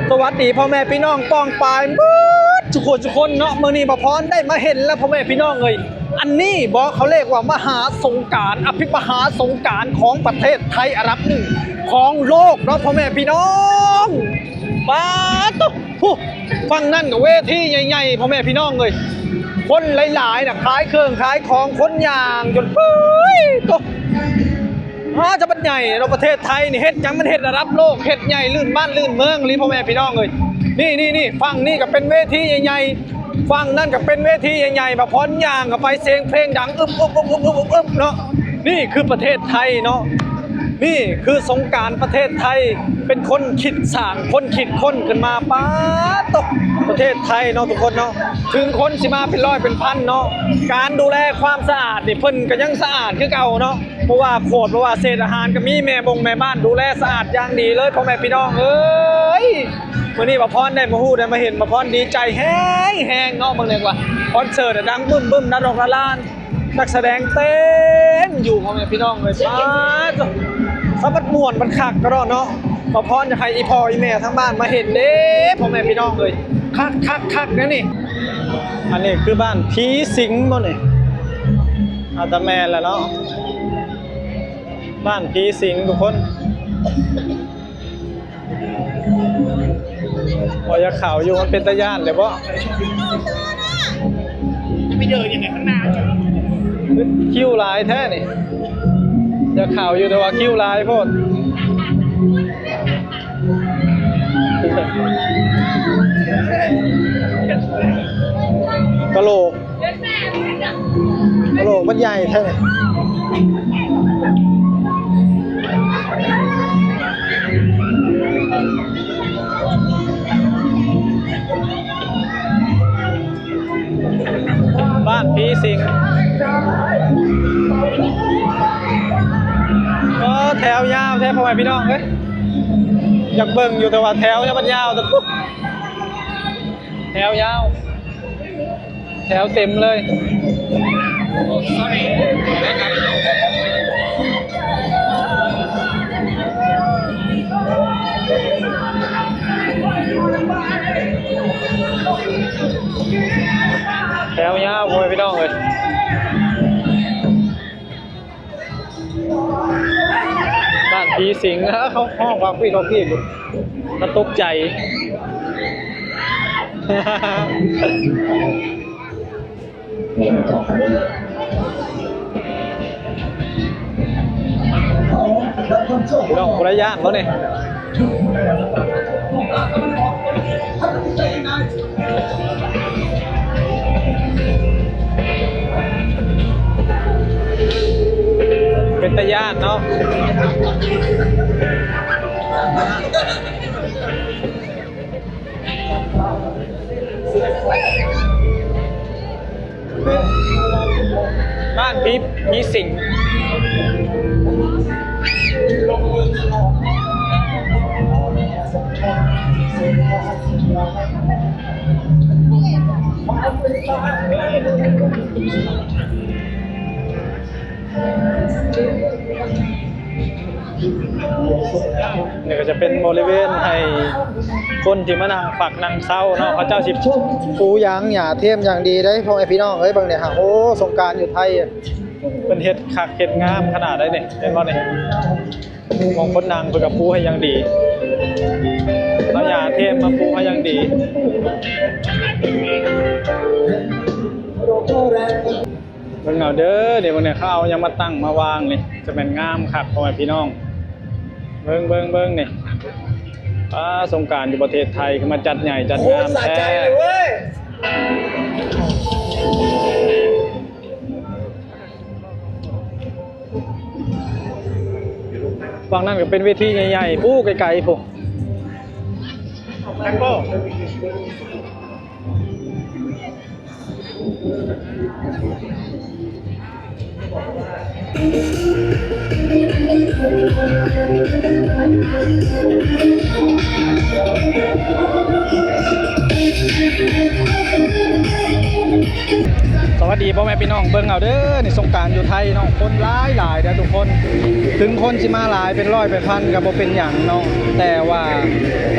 ສະຫວັດດີພໍ່ແມ່ພີ່ນ້ອງປ້ອງປາຍໝົດທຸກຄົນທຸກຄົນເນາະ. ມື້ນີ້ບ່າວພອນໄດ້ມາເຫັນແລ້ວພໍ່ແມ່ພີ່ນ້ອງເອີຍ, ອັນນີ້ບໍ ເຂົາເອີ້ນວ່າມະຫາສົງການ ອະພິມະຫາສົງການຂອງປະເທດໄທ ອັນດັບໜຶ່ງຂອງໂລກເນາະພໍ່ແມ່ພີ່ນ້ອງ. ປາດໂທ້ ພຸ້ນ ຝັ່ງນັ້ນກໍເວທີໃຫຍ່ໆ ພໍ່ແມ່ພີ່ນ້ອງເອີຍ, ຄົນຫຼາຍໆນະ ຂາຍເຄື່ອງຂາຍຂອງ ຄົນຍ່າງຈົນ ເອີຍໂທ້ ອາ ຈະບັດໃຫຍ່ເນາະ. ປະເທດໄທນີ້ເຮັດຫຍັງມັນເຮັດລະດັບໂລກ ເຮັດໃຫຍ່ລື່ນບ້ານລື່ນເມືອງອີ່ຫຼີພໍ່ແມ່ພີ່ນ້ອງເອີຍ. ນີ້ໆໆ ຝັ່ງນີ້ກໍເປັນເວທີໃຫຍ່ໆ ຝັ່ງນັ້ນກໍເປັນເວທີໃຫຍ່ໆ ບ່າວພອນຍ່າງເຂົ້າໄປ ສຽງເພງດັງອຶບໆໆໆເນາະ. ນີ້ຄືປະເທດໄທເນາະ, ນີ້ຄືສົງການປະເທດໄທ ເປັນຄົນຄິດສ້າງ ຄົນຄິດຄົ້ນຂຶ້ນມາ. ປາດໂທ້ ປະເທດໄທເນາະທຸກຄົນເນາະ, ເຖິງຄົນຊິມາເປັນຮ້ອຍເປັນພັນເນາະ, ການດູແລຄວາມສະອາດນີ້ເພິ່ນກໍຍັງສະອາດຄືເກົ່າເນາະ. ບໍ່ວ່າຂວດ ບໍ່ວ່າເສດອາຫານກໍມີ ແມ່ບົງແມ່ບ້ານດູແລສະອາດຢ່າງດີເລີຍ ພໍ່ແມ່ພີ່ນ້ອງເອີຍ. ມື້ນີ້ບ່າວພອນໄດ້ມາຮູ້ໄດ້ມາເຫັນ ບ່າວພອນດີໃຈແຮງໆເນາະ. ເບິ່ງແດ່ວ່າຄອນເສີດດັງບຶ້ມໆ ດາດອກດາລາ ນັກສະແດງເຕັມຢູ່ ພໍ່ແມ່ພີ່ນ້ອງເອີຍ. ປາດໂທ້ ສະບັດມ່ວນບັດຄັກກະເນາະ. ບ່າວພອນຢາກໃຫ້ອີ່ພໍ່ອີ່ແມ່ທາງບ້ານມາເຫັນເດ້ ພໍ່ແມ່ພີ່ນ້ອງເອີຍ, ຄັກໆໆເດ້ນີ້. ອັນນີ້ຄືບ້ານຜີສິງບໍ່ນີ້? ອາດຈະແມ່ນແຫຼະເນາະ ບ້ານຜີສິງທຸກຄົນ. ບໍ່ຢາກເຂົ້າຢູ່ ມັນເປັນຕາຢ້ານເດ້ບໍ່? ຈະໄປເດີນຍັງໄງຂ້າງໜ້າ? ຄິວຫຼາຍແທ້ນີ້. ຢາກເຂົ້າຢູ່ ແຕ່ວ່າຄິວຫຼາຍໂພດ. ກະໂຫຼກ ກະໂຫຼກມັນໃຫຍ່ແທ້ນີ້. ບ້ານຜີສິງ ກໍແຖວຍາວແທ້ ພໍ່ແມ່ພີ່ນ້ອງເອີຍ. ຢາກເບິ່ງຢູ່ ແຕ່ວ່າແຖວຍາວ ແຖວຍາວ ແຖວເຕັມເລີຍ. ແຖວຍາວ ພໍ່ແມ່ພີ່ນ້ອງເອີຍ. ບ້ານຜີສິງ ເຂົາຮ້ອງວ່າປີກອອກປີກຢູ່ ມັນຕົກໃຈ. ພີ່ນ້ອງບໍ່ໄດ້ຢ້ານບໍ່ນີ້? ເປັນຕາຢ້ານເນາະ. ບ້ານຜີ ຜີສິງ. ນີ້ກໍຈະເປັນບໍລິເວນໃຫ້ຄົນທີ່ມານັ່ງພັກນັ່ງເຊົາເນາະ, ເຂົາເຈົ້າຊິປູຢາງຫຍ້າເທີມຢ່າງດີເດ້ ພໍ່ແມ່ພີ່ນ້ອງເອີຍ. ເບິ່ງນີ້ຫາ ໂອ້ ສົງການຢູ່ໄທ ເພິ່ນເຮັດຄັກເຮັດງາມຂະໜາດໃດນີ້ ເຫັນບໍ່ນີ້? ໝ່ອງຄົນນັ່ງເພິ່ນກໍປູໃຫ້ຢ່າງດີ ເອົາຫຍ້າເທີມມາປູໃຫ້ຢ່າງດີ. ເບິ່ງເອົາເດີ ນີ້ເບິ່ງແດ່ ເຂົາເອົາຫຍັງມາຕັ້ງມາວາງນີ້ ຈະແມ່ນງາມຄັກ ພໍ່ແມ່ພີ່ນ້ອງ. ເບິ່ງ ເບິ່ງ ເບິ່ງນີ້ ອາ ສົງການຢູ່ປະເທດໄທ ຄືມາຈັດໃຫຍ່ຈັດງາມແທ້. ໂອ້ ສະໃຈເລີຍເວີຍ. ຝັ່ງນັ້ນກໍເປັນເວທີໃຫຍ່ໆ ປູ້ ໄກໆ ພຸ້ນ. ແທັກໂກ. ສະຫວັດດີພໍ່ແມ່ພີ່ນ້ອງ ເບິ່ງເອົາເດີ ນີ້ສົງການຢູ່ໄທເນາະ ຄົນຫຼາຍໆເດີທຸກຄົນ. ເຖິງຄົນຊິມາຫຼາຍເປັນຮ້ອຍເປັນພັນກໍບໍ່ເປັນຫຍັງເນາະ ແຕ່ວ່າ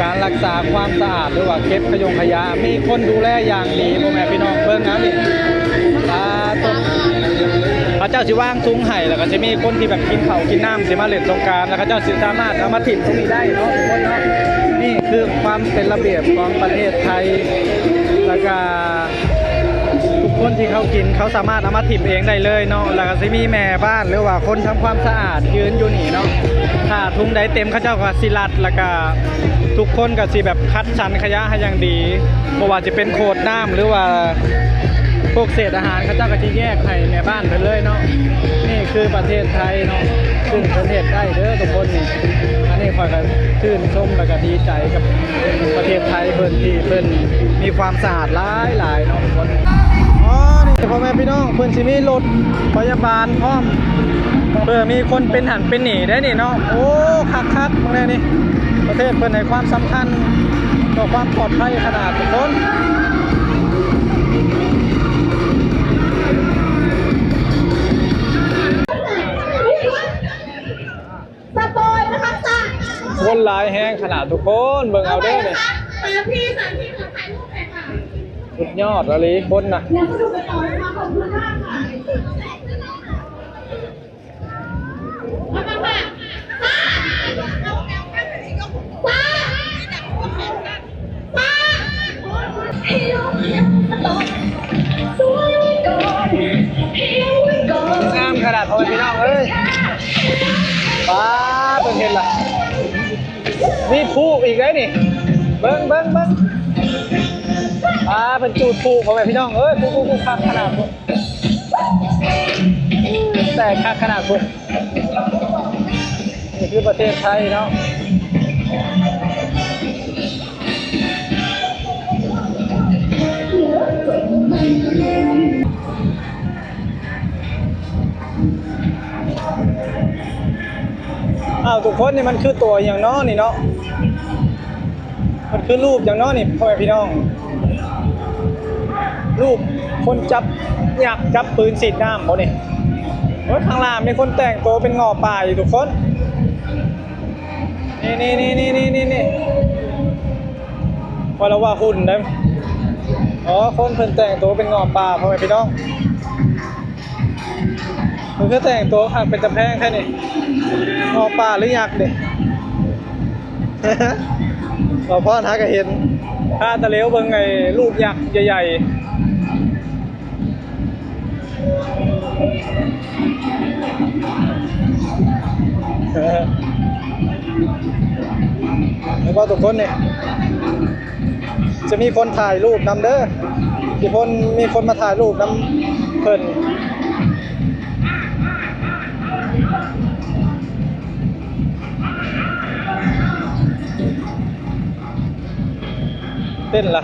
ການລັກສາຄວາມສະອາດ ຫຼືວ່າເກັບຂະຍົງຂະຢະ ມີຄົນດູແລຢ່າງດີ ພໍ່ແມ່ພີ່ນ້ອງ. ເບິ່ງເອົານີ້ ປາໂທ້ ເຂົາເຈົ້າຊິວາງ ທຸງໃຫ້ ແລ້ວກໍຈະມີຄົນທີ່ແບບກິນເຂົ້າກິນນ້ຳ ຊິມາຫຼິ້ນສົງການ ແລ້ວເຂົາເຈົ້າຊິສາມາດເອົາມາຖິ້ມຕົງນີ້ໄດ້ເນາະ ທຸກຄົນເນາະ. ນີ້ຄືຄວາມເປັນລະບຽບຂອງປະເທດໄທ ແລ້ວກໍທຸກຄົນທີ່ເຂົາກິນ ເຂົາສາມາດເອົາມາຖິ້ມເອງໄດ້ເລີຍເນາະ. ແລ້ວກໍຊິມີແມ່ບ້ານ ຫຼືວ່າຄົນທຳຄວາມສະອາດຢືນຢູ່ນີ້ເນາະ. ຖ້າຖົງໃດເຕັມ ເຂົາເຈົ້າກໍຊິລັດ ແລ້ວກໍທຸກຄົນກໍຊິແບບຄັດສັນຂະຫຍະໃຫ້ຢ່າງດີ ບໍ່ວ່າຈະເປັນຂວດນ້ຳ ຫຼືວ່າ ພວກເສດອາຫານ ເຂົາເຈົ້າກໍຈະແຍກໃຫ້ແມ່ບ້ານເພິ່ນເລີຍເນາະ. ນີ້ຄືປະເທດໄທເນາະ ຊຶ່ງເພິ່ນເຮັດໄດ້ເດີທຸກຄົນນີ້. ອັນນີ້ຂ້ອຍກໍຊື່ນຊົມ ແລ້ວກໍດີໃຈກັບປະເທດໄທເພິ່ນ ທີ່ເພິ່ນມີຄວາມສະອາດຫຼາຍໆເນາະທຸກຄົນ. ອໍ ນີ້ພໍ່ແມ່ພີ່ນ້ອງ ເພິ່ນຊິມີລົດພະຍາບານພ້ອມ ເພື່ອມີຄົນເປັນຫັ້ນເປັນນີ້ໄດ້ນີ້ເນາະ. ໂອ້ ຄັກໆ ເບິ່ງແດ່ນີ້ ປະເທດເພິ່ນໃຫ້ຄວາມສຳຄັນ ເພື່ອຄວາມປອດໄພຂະໜາດທຸກຄົນ. ສະປອຍນະຄະ ຄົນຫຼາຍແຮງຂະໜາດທຸກຄົນ ເບິ່ງເອົາເດີນີ້ ຕາມທີ່ສະຖານທີ່ຂອງຖ່າຍຮູບເລີຍຄ່ະ. ສຸດຍອດອີ່ຫຼີຄົນນະ. ງາມຂະໜາດ ພໍ່ແມ່ພີ່ນ້ອງເອີຍ. ປາດ ເພິ່ນເຮັດລະ ມີພູອີກໄດ໋ນີ້ ເບິ່ງ ເບິ່ງ ເບິ່ງ. ປາດ ເພິ່ນຈູດພູ ພໍ່ແມ່ພີ່ນ້ອງເອີຍ. ພູ ພູ ພູ ຄັກຂະໜາດ ແຕກຄັກຂະໜາດພຸ້ນ. ນີ້ຄືປະເທດໄທເນາະ. ອ້າວ ທຸກຄົນ ນີ້ມັນຄືຕົວຫຍັງເນາະນີ້ເນາະ? ມັນຄືຮູບຫຍັງເນາະນີ້ ພໍ່ແມ່ພີ່ນ້ອງ? ຮູບຄົນຈັບຍັກ ຈັບປືນສີດນ້ຳບໍ່ນີ້? ໂອ້ຍ ຂ້າງລ່າງມີຄົນແຕ່ງໂຕເປັນເງາະປ່າຢູ່ທຸກຄົນ. ນີ້ໆໆໆໆ ຂ້ອຍລະວ່າຫຸ່ນໄດ໋. ອໍ ຄົນເພິ່ນແຕ່ງໂຕເປັນເງາະປ່າ ພໍ່ແມ່ພີ່ນ້ອງ. ເພິ່ນຄືແຕ່ງໂຕຄັກເປັນຕາແພງແທ້ນີ້ ເງາະປ່າຫຼືຍັກນີ້? ບ່າວພອນຫາກະເຫັນ ພາຕະຫຼຽວເບິ່ງໄອ້ຮູບຍັກໃຫຍ່ໆ. ເຫັນບໍ່ທຸກຄົນນີ້? ຈະມີຄົນຖ່າຍຮູບນຳເດີ ມີຄົນ ມີຄົນມາຖ່າຍຮູບນຳເພິ່ນ. ເຕັ້ນລະ.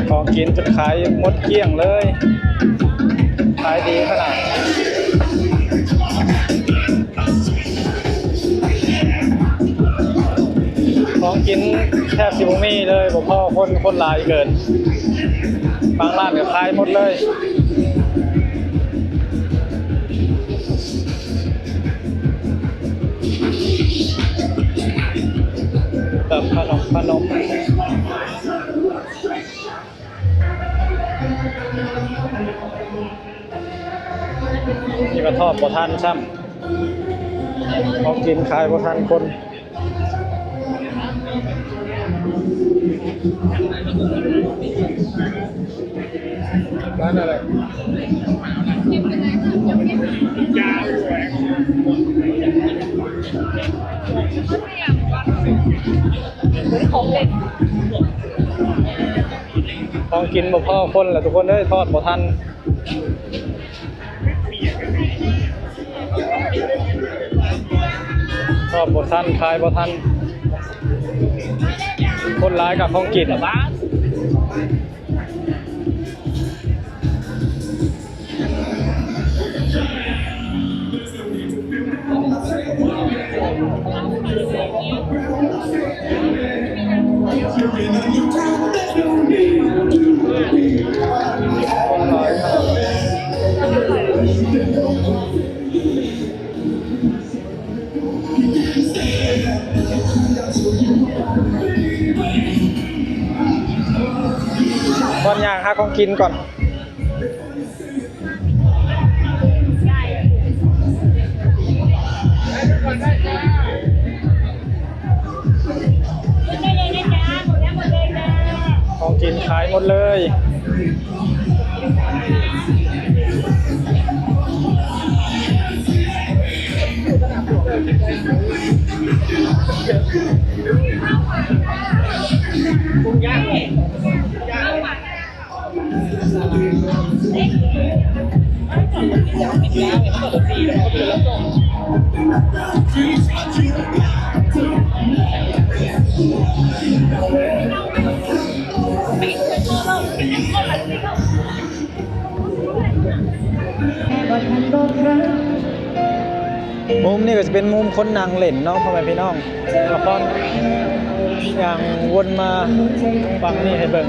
ຂອງກິນຈົນຂາຍໝົດກ້ຽງເລີຍ ຂາຍດີຂະໜາດ. ຂອງກິນແທບຊິບໍ່ມີເລີຍ ບໍ່ພໍຄົນ ຄົນຫຼາຍເກີນ ບາງຮ້ານກໍຂາຍໝົດເລີຍ. ແບບຂະໜົມ ຂະໜົມ ນີ້ກໍທອດບໍ່ທັນຊ້ຳ ຂອງກິນຂາຍບໍ່ທັນຄົນ. ຮ້ານອະໄລ? ຂອງກິນບໍ່ພໍຄົນລະທຸກຄົນເອີຍ ທອດບໍ່ທັນ. ທອດບໍ່ທັນ ຂາຍບໍ່ທັນ ຄົນຫຼາຍກະຂອງກິນ. ກ່ອນຍ່າງຫາຂອງກິນກ່ອນ. ຂອງກິນຂາຍໝົດເລີຍ. ມຸມນີ້ກໍຈະເປັນມຸມຄົນນັ່ງຫຼິ້ນເນາະ ພໍ່ແມ່ພີ່ນ້ອງ. ສາວພອນຍ່າງວົນມາຝັ່ງນີ້ໃຫ້ເບິ່ງ.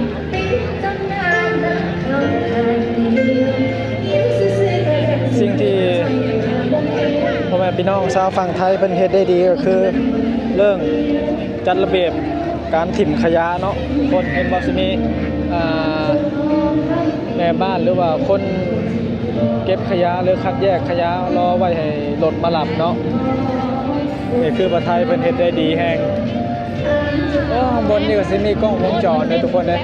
ສິ່ງທີ່ພໍ່ແມ່ພີ່ນ້ອງຊາວຝັ່ງໄທເພິ່ນເຮັດໄດ້ດີກໍຄືເລື່ອງຈັດລະບຽບການຖິ້ມຂະຫຍະເນາະ. ຄົນເຫັນບໍ່ ຊິມີ ອ່າ ແມ່ບ້ານ ຫຼືວ່າຄົນເກັບຂະຫຍະ ຫຼືຄັດແຍກຂະຫຍະ ລໍໄວ້ໃຫ້ລົດມາຮັບເນາະ. ນີ້ຄືປະເທດໄທເພິ່ນເຮັດໄດ້ດີແຮງ. ໂອ້ ຂ້າງບົນນີ້ກໍຊິມີກ້ອງວົງຈອນເດ້ທຸກຄົນເດ້.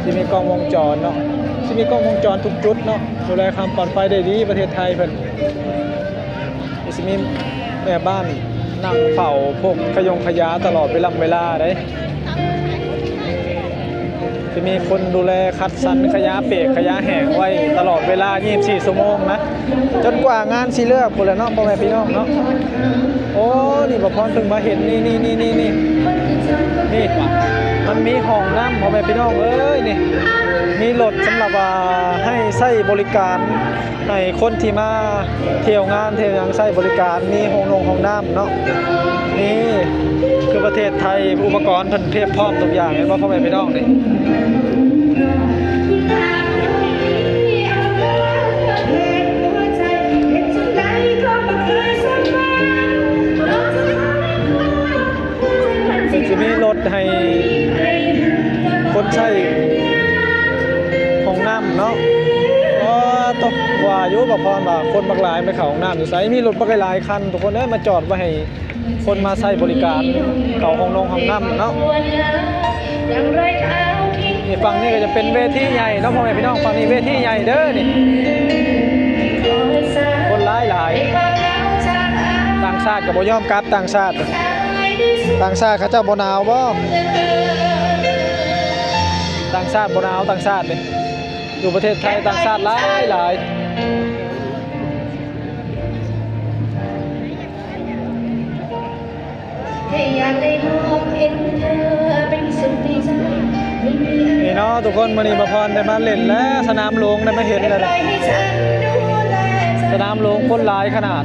ຊິມີກ້ອງວົງຈອນເນາະ ຊິມີກ້ອງວົງຈອນທຸກຈຸດເນາະ. ດູແລຄວາມປອດໄພໄດ້ດີ ປະເທດໄທເພິ່ນ. ຊິມີແມ່ບ້ານນັ່ງເຝົ້າພວກຂະຢົງຂະຫຍາຕະຫຼອດເວລາເວລາເດ້. ຊິມີຄົນດູແລຄັດສັນຂະຫຍະເປກຂະຫຍະແຫ້ງໄວ້ຕະຫຼອດເວລາ ຊາວສີ່ຊົ່ວໂມງນະ ຈົນກວ່າງານຊິເລີກພຸ້ນແຫຼະເນາະ ພໍ່ແມ່ພີ່ນ້ອງເນາະ. ໂອ້ ນີ້ ບ່າວພອນເພິ່ງມາເຫັນ ນີ້ໆໆໆ ນີ້ ມັນມີຫ້ອງນ້ຳ ພໍ່ແມ່ພີ່ນ້ອງເອີຍ. ນີ້ ມີລົດສຳລັບວ່າໃຫ້ໃຊ້ບໍລິການ ໃຫ້ຄົນທີ່ມາທ່ຽວງານທ່ຽວຫຍັງໃຊ້ບໍລິການ ມີຫ້ອງນົງຫ້ອງນ້ຳເນາະ. ນີ້ຄືປະເທດໄທ ອຸປະກອນເພິ່ນພຽບພ້ອມທຸກຢ່າງ ເຫັນບໍ່ ພໍ່ແມ່ພີ່ນ້ອງນີ້. ຊິມີລົດໃຫ້ຄົນໃຊ້ຫ້ອງນ້ຳເນາະ. ອໍ ໂຕ ວ່າຢູ່ ບ່າວພອນວ່າຄົນບັກຫຼາຍໄປເຂົ້າຫ້ອງນ້ຳຢູ່ໃສ? ມີລົດບັກຫຼາຍໆຄັນ ທຸກຄົນເອີຍ ມາຈອດໄວ້ໃຫ້ຄົນມາໃຊ້ບໍລິການເຂົ້າຫ້ອງນົງຫ້ອງນ້ຳເນາະ. ນີ້ ຝັ່ງນີ້ກໍຈະເປັນເວທີໃຫຍ່ເນາະ ພໍ່ແມ່ພີ່ນ້ອງ. ຝັ່ງນີ້ເວທີໃຫຍ່ເດີນີ້ ຄົນຫຼາຍໆ. ຕ່າງຊາດກໍບໍ່ຍອມກັບ ຕ່າງຊາດ ຕ່າງຊາດເຂົາເຈົ້າບໍ່ໜາວບໍ່? ຕ່າງຊາດບໍ່ໜາວ ຕ່າງຊາດນີ້ ຢູ່ປະເທດໄທຕ່າງຊາດຫຼາຍໆ. ນີ້ເນາະທຸກຄົນ ມື້ນີ້ບ່າວພອນໄດ້ມາຫຼິ້ນແລ້ວ ສະໜາມຫຼວງ ໄດ້ມາເຫັນແລ້ວ ສະໜາມຫຼວງຄົນຫຼາຍຂະໜາດ.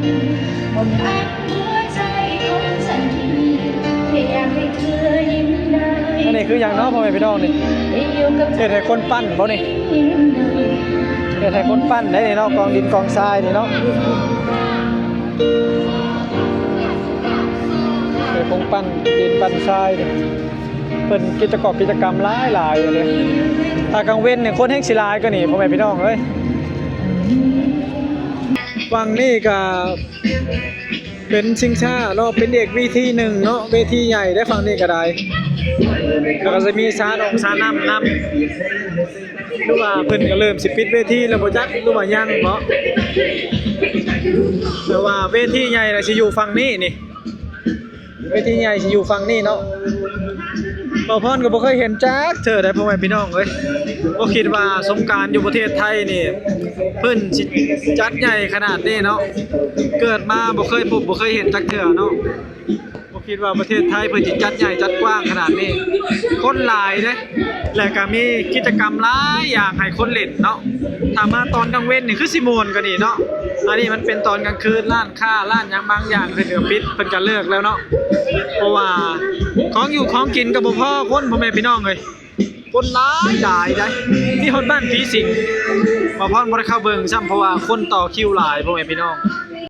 ອັນນີ້ຄືຫຍັງເນາະ ພໍ່ແມ່ພີ່ນ້ອງນີ້? ເຮັດໃຫ້ຄົນປັ່ນບໍ່ນີ້? ເຮັດໃຫ້ຄົນປັ່ນໄດ໋ນີ້ເນາະ ກອງດິນກອງຊາຍນີ້ເນາະ. ເປັນໂຄງປັ່ນດິນປັ່ນຊາຍນີ້ ເພິ່ນກິດຈະກອບກິດຈະກຳຫຼາຍໆເລີຍ. ຖ້າກາງເວັນນີ້ຄົນແຮ່ງຊິຫຼາຍກວ່ານີ້ ພໍ່ແມ່ພີ່ນ້ອງເອີຍ. ຝັ່ງນີ້ກະເປັນຊິງຊ້າເນາະ ເປັນອີກເວທີໜຶ່ງເນາະ ເວທີໃຫຍ່ເດ້ຝັ່ງນີ້ກະໄດ້. ແລ້ວກະຊິມີສາໜອງສານ້ຳນຳ. ຫຼືວ່າເພິ່ນກະເລີ່ມຊິປິດເວທີແລ້ວບໍ່ຈັກ ຫຼືວ່າຍັງເນາະ. ແຕ່ວ່າເວທີໃຫຍ່ລະຊິຢູ່ຝັ່ງນີ້ນີ້ ເວທີໃຫຍ່ຊິຢູ່ຝັ່ງນີ້ເນາະ. ບ່າວພອນກະບໍ່ເຄີຍເຫັນຈັກເທື່ອໃດ໋ ພໍ່ແມ່ພີ່ນ້ອງເອີຍ. ບໍ່ຄິດວ່າສົງການຢູ່ປະເທດໄທນີ້ ເພິ່ນຊິຈັດໃຫຍ່ຂະໜາດນີ້ເນາະ. ເກີດມາບໍ່ເຄີຍພົບບໍ່ເຄີຍເຫັນຈັກເທື່ອເນາະ. ບໍ່ຄິດວ່າປະເທດໄທເພິ່ນຊິຈັດໃຫຍ່ຈັດກວ້າງຂະໜາດນີ້ ຄົນຫຼາຍເດ້ ແລະກະມີກິດຈະກຳຫຼາຍຢ່າງໃຫ້ຄົນຫຼິ້ນເນາະ. ຖ້າມາຕອນກາງເວັນນີ້ຄືຊິມ່ວນກວ່ານີ້ເນາະ. ອັນນີ້ມັນເປັນຕອນກາງຄືນ ຮ້ານຄ້າ ຮ້ານຫຍັງບາງຢ່າງເພິ່ນກໍປິດ ເພິ່ນກໍເລີກແລ້ວເນາະ ເພາະວ່າຂອງຢູ່ຂອງກິນກໍບໍ່ພໍຄົນ ພໍ່ແມ່ພີ່ນ້ອງເອີຍ. ຄົນຫຼາຍຫຼາຍໃດ໋ ມີຮອດບ້ານຜີສິງ ບ່າວພອນບໍ່ໄດ້ເຂົ້າເບິ່ງຊ້ຳ ເພາະວ່າຄົນຕໍ່ຄິວຫຼາຍ ພໍ່ແມ່ພີ່ນ້ອງ.